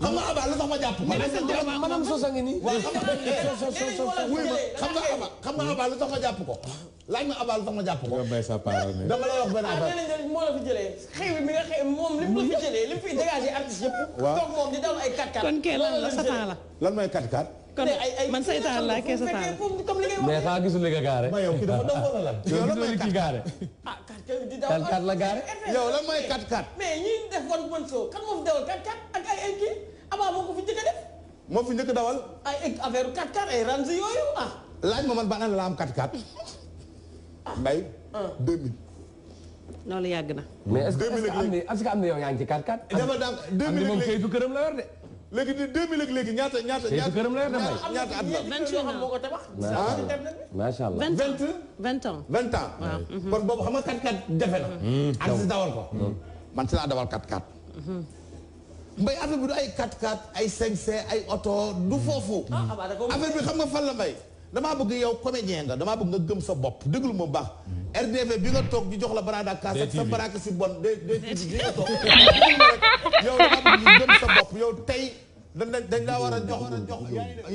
xam nga Aba lu tax ma jàpp ko. maanaam sos a ngi nii. waaw xam nga Aba lu tax ma jàpp ko. laaj ma Aba lu tax ma jàpp ko. dama lay wax benn affaire. moo la fi jëlee xëy mi nga xëy moom li mu la fi jëlee li mu fi dégagé artiste yëpp. waaw toog moom di daw ay 4x4. kon kee lan la satan la. lan mooy 4x4. kon man saytaan laa kee satan la. mais xaa gisul li nga gaare. ma yow kii dafa doon wala lan. yow lan mooy kii gaare. ah 4x4 di daw 4x4 la gaare. yow lan mooy 4x4. mais ñi def one man show kan moo fi dawal 4x4 ak ay kii Aba moo ko fi njëkk a def. moo fi njëkk dawal. ay affaire 4x4 ay range yooyu ah. laaj ma man ba an la am 4x4. Mbaye. 2000. loolu yàgg na. mais est-ce que am na yow yaa ngi ci 4x4. dama daan 2000 moom kayitu këram la yor de. léegi 2000 ak léegi ñaata kayitu këram la yor de Mbaye. ñaata at la. 21 ans moo ko tabax. macha allah 20 ans. 20 ans. kon boobu xam nga 4x4 jafe na. artiste dawal ko. man ci laa dawal 4x4. Mbaye affaire bi du ay 4x4 ay 5C ay oto du foofu. affaire bi xam nga fan la Mbaye. damaa bëgg yow comédien nga damaa bëgg nga gëm sa bopp déglu ma baax. RDV bi nga toog di jox la barada kaas ak sa baraka si bon de nga toog yow damaa bëgg nga gëm sa bopp yow tey dañ laa war a jox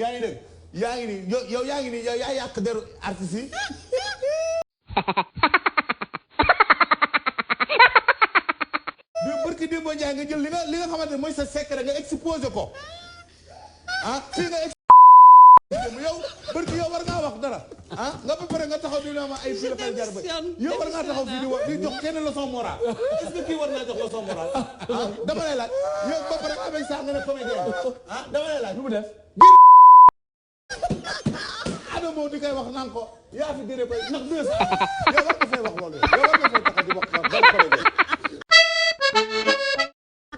yaa ngi dégg yaa ngi nii yow yaa ngi nii yow yaa yàq deru artiste yi. bi barki Demba Ndiaye nga jël li nga xamante ne mooy sa secret nga exposé ko ah fii nga yow barki yow war ngaa wax dara ah nga ba pare nga taxaw di ma ay fii la fay jar ba yow war ngaa taxaw fii di wax di jox kenn leçon morale est-ce que kii war naa jox leçon morale ah dama lay laaj yow ba pare avec ça nga ne comédien ah dama lay laaj lu mu def Adamo di koy wax naan ko yaa fi dire koy ndax 200 yow war nga fay wax loolu yow war nga fay taxaw di wax ban comédien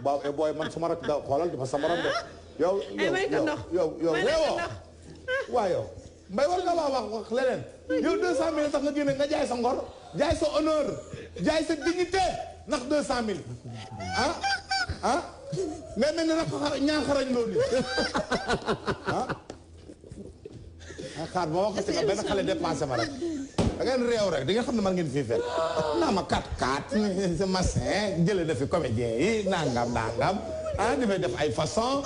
waaw e booy man sama rak da xoolal dafa sama ram de yow waaw yow Mbaye war nga wax leneen yow 200 000 tax nga génne nga jaay sa ngor jaay sa honneur jaay sa dignité ndax 200 000 ah nga mel ni nag ñaa xarañ loo ni xaar ba wax ko si nga benn xale dépensé ma rek da ngeen réew rek di nga xam ne man ngeen fii fekk naa ma 4x4 sa machin jële na fi comédien yi nangam di fay def ay façon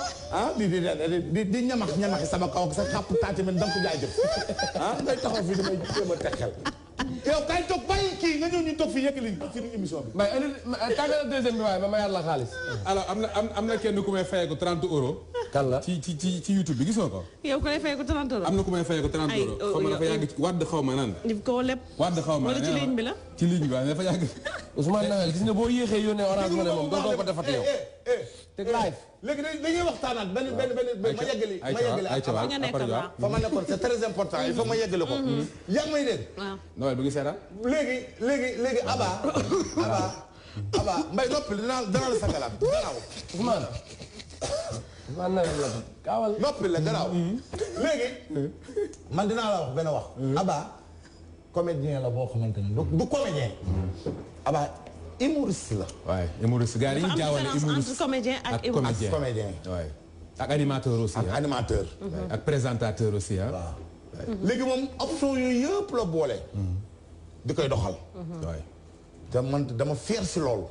di ñamaxi sama kaw sa xàpp taati men da nga ko jaay jëf ngay taxaw fii damay jéem a teg xel yow kay toog bàyyi kii nga ñëw ñu toog fii yëkkali suñu émission bi. mais tàggal deuxième bi waaye ma mayaat la xaalis. alors am na kenn ku may fayeeku 30 euros. kan la ci YouTube bi gisoo ko. yow ku lay fayeeku 30 euros. am na ku may fayeeku 30 euros. xaw ma dafa yàgg wàdd xaw ma nan. di ko lépp. wàdd xaw ma wala ci ligne bi la. ci ligne bi waaye dafa yàgg. Ousmane Noël gis nga boo yéexee yónnee orange ma ne moom doo ko defati yow. te live. léegi dañuy waxtaanaat benn ma yeggali fa ma nekkoon c'est très important il faut ma yeggali ko. yaa ngi may dégg. waaw Noël bu ngi seetaan. léegi Aba Mbaye noppi danaa la sagalaat gannaaw. Ousmane Noël la kaawal. noppi la gannaaw. léegi man dinaa la wax benn wax. Aba comédien la boo xamante ne du comédien. Aba humoriste la. waaye humoriste gars yi ñu jaawale humoriste entre comédien ak comédien. waaye ak animateur aussi. ak animateur. ak présentateur aussi ah. waaw léegi moom option yooyu yëpp la boole. di koy doxal. waaye te man dama fier si loolu.